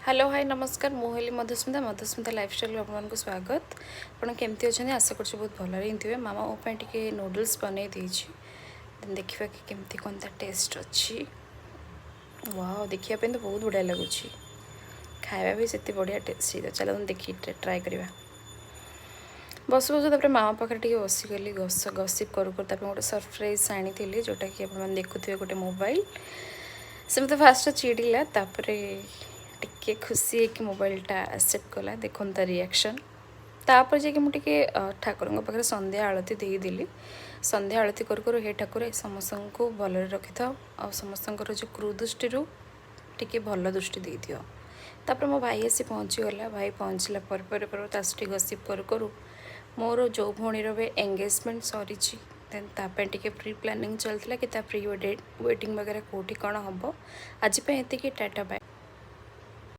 Hello, high, ନମସ୍କାର। ମୁଁ ହେଲି ମଧୁସ୍ମିତା। ମଧୁସ୍ମିତା ଲାଇଫଷ୍ଟାଇଲ୍ରୁ ଆପଣମାନଙ୍କୁ ସ୍ୱାଗତ। ଆପଣ କେମିତି ଅଛନ୍ତି? ଆଶା କରୁଛି ବହୁତ ଭଲରେ ହିଁ ଥିବେ। ମାମା ମୋ ପାଇଁ ଟିକେ ନୁଡ଼ଲ୍ସ ବନେଇ ଦେଇଛି। ଦେନ୍ ଦେଖିବା କି କେମିତି କ'ଣ ତା ଟେଷ୍ଟ ଅଛି। ୱାଓ, ଦେଖିବା ପାଇଁ ତ ବହୁତ ବଢ଼ିଆ ଲାଗୁଛି। ଖାଇବା ବି ସେତେ ବଢ଼ିଆ ଟେଷ୍ଟ ହେଇଥିବ। ଚାଲନ୍ତୁ, ଦେଖି ଟ୍ରାଏ କରିବା। ବସୁ ବସୁ ତାପରେ ମାମା ପାଖରେ ଟିକେ ବସିଗଲି। ଗସିପ୍ କରୁ କରୁ ତାପରେ ଗୋଟେ ସରପ୍ରାଇଜ୍ ଆଣିଥିଲି, ଯେଉଁଟାକି ଆପଣମାନେ ଦେଖୁଥିବେ, ଗୋଟେ ମୋବାଇଲ। ସେ ମୋତେ ଫାଷ୍ଟ ଚିଡ଼ିଲା, ତାପରେ ଟିକେ ଖୁସି ହେଇକି ମୋବାଇଲଟା ଆକ୍ସେପ୍ଟ କଲା। ଦେଖନ୍ତୁ ତା ରିଆକ୍ସନ୍। ତାପରେ ଯାଇକି ମୁଁ ଟିକେ ଠାକୁରଙ୍କ ପାଖରେ ସନ୍ଧ୍ୟା ଆଳତି ଦେଇଦେଲି। ସନ୍ଧ୍ୟା ଆଳତି କରୁ କରୁ, "ହେ ଠାକୁରେ, ସମସ୍ତଙ୍କୁ ଭଲରେ ରଖିଥାଅ ଆଉ ସମସ୍ତଙ୍କର ଯେଉଁ କୁଦୃଷ୍ଟିରୁ ଟିକେ ଭଲ ଦୃଷ୍ଟି ଦେଇଦିଅ।" ତାପରେ ମୋ ଭାଇ ଆସି ପହଞ୍ଚିଗଲା। ଭାଇ ପହଞ୍ଚିଲା ପରେ ପରେ ପରେ ତା ସହ ଟିକେ ଗସିପ୍ କରୁ କରୁ, ମୋର ଯେଉଁ ଭଉଣୀର ଏବେ ଏଙ୍ଗେଜମେଣ୍ଟ ସରିଛି, ଦେନ୍ ତା ପାଇଁ ଟିକେ ପ୍ରି ପ୍ଲାନିଂ ଚାଲିଥିଲା କି ତା ପ୍ରି ୱେଡ଼ିଂ ବଗେରା କେଉଁଠି କ'ଣ ହେବ। ଆଜି ପାଇଁ ଏତିକି। Tata, bye.